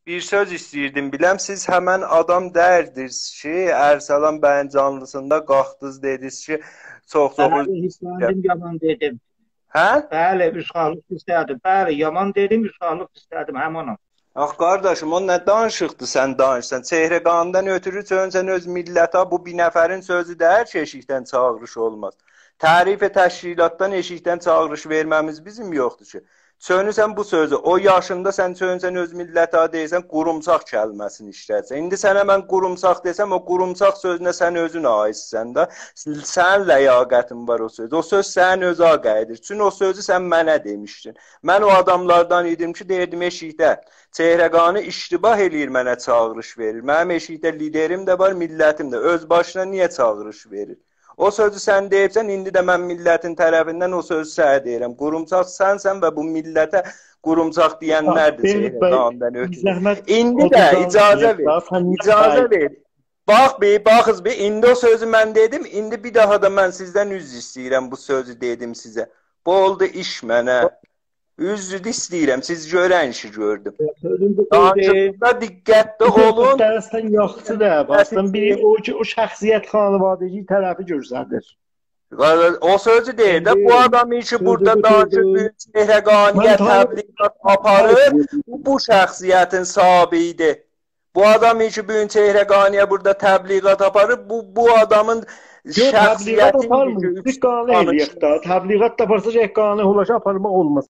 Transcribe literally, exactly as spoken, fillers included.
بیر سؤز ایسته‌ییردیم بیلم، سیز همن آدام دئییردینیز کی، ارسلان بیین جانلیسیندا قالخدینیز، دئدینیز کی، چوخ چوخ من عذر هیرسلندیم، ایسته‌ییرم. یامان دئدیم. هه؟ بلی، اوشاقلیق ایسته‌دیم. بلی، یامان دئدیم، اوشاقلیق ایسته‌دیم، همانام. آخ، قارداشیم، او نه دانیشیقدیر سن دانیشسان؟ چهرگانی‌دن اؤترو چؤنوسن اؤز میللته، بو بیر نفرین سؤزو دئییل کی، ائشیکدن چاغیریش اولماز. تعریف تشکیلاتدان ائشیکدن چاغیریش وئرمه‌میز بیزیم یوخدور کی. چؤنوسن بو سؤزو، او یاشیندا سن چؤنوسن اؤز میللته دئییرسن، قورومساق کلمه‌سینی ایشلدیرسن. ایندی سنه من قورومساق دئسم، او قورومساق سؤزونه سن اؤزون عایدسان دا، سنین لیاقتین وار او سؤز. او سؤز سنین اؤزووه قاییدیر. چون او سؤزو سن منه دئمیشدین. من او آداملاردان ایدیم کی، دئییردیم ائشیکده، چهرگانی اشتباه ائله‌ییر، منه چاغیریش وئریر. منیم ائشیکده لیدریم ده وار، میللتیم ده. اؤز باشینا نییه چاغیریش وئریر؟ او سؤزو سن دئییبسن، ایندی ده من میللتین طرفیندن او سؤزو سنه دئییرم. قورومساق سنسن و بو میللته قورومساق دئینلردیر، باخ، بئله، چهرگانی‌دن بئله، اؤترو. زحمت، ایندی او ده دا اجازه دانیشمایاق وئر. دا، سن نه اجازه دای- وئر. باخ بیر، باخیز بیر، ایندی او سؤزو من دئدیم، ایندی بیر داها دا من سیزدن عذر ایسته‌ییرم، بو سؤزو دئدیم سیزه. بو اولدو ایش منه. عذر ایسته‌ییرم، سیز گؤرن ایشی گؤردوم. سؤزون بو دانیشیقدا دقتلی اولون. درستن یاخشی دا، باخسان بیر او کی، او شخصیت خانوادگی طرفی گؤستریر. او سؤزو دئییر ده، بو آدام کی، بورادا دانیشیر، بو گون چهرگانی‌یه تبلیغات آپاریر، بو، بو شخصیتین صاحبی ایدی. بو آدام کی، بو گون چهرگانی‌یه بورادا تبلیغات آپاریر، بو، بو آدامین شخصیتی ایدی کی، تبلیغات آپارمیر. بیر قانع ائله‌یک ده. تبلیغات دا آپارسا، گرک قانع اولا کی، آپارماق اولماز.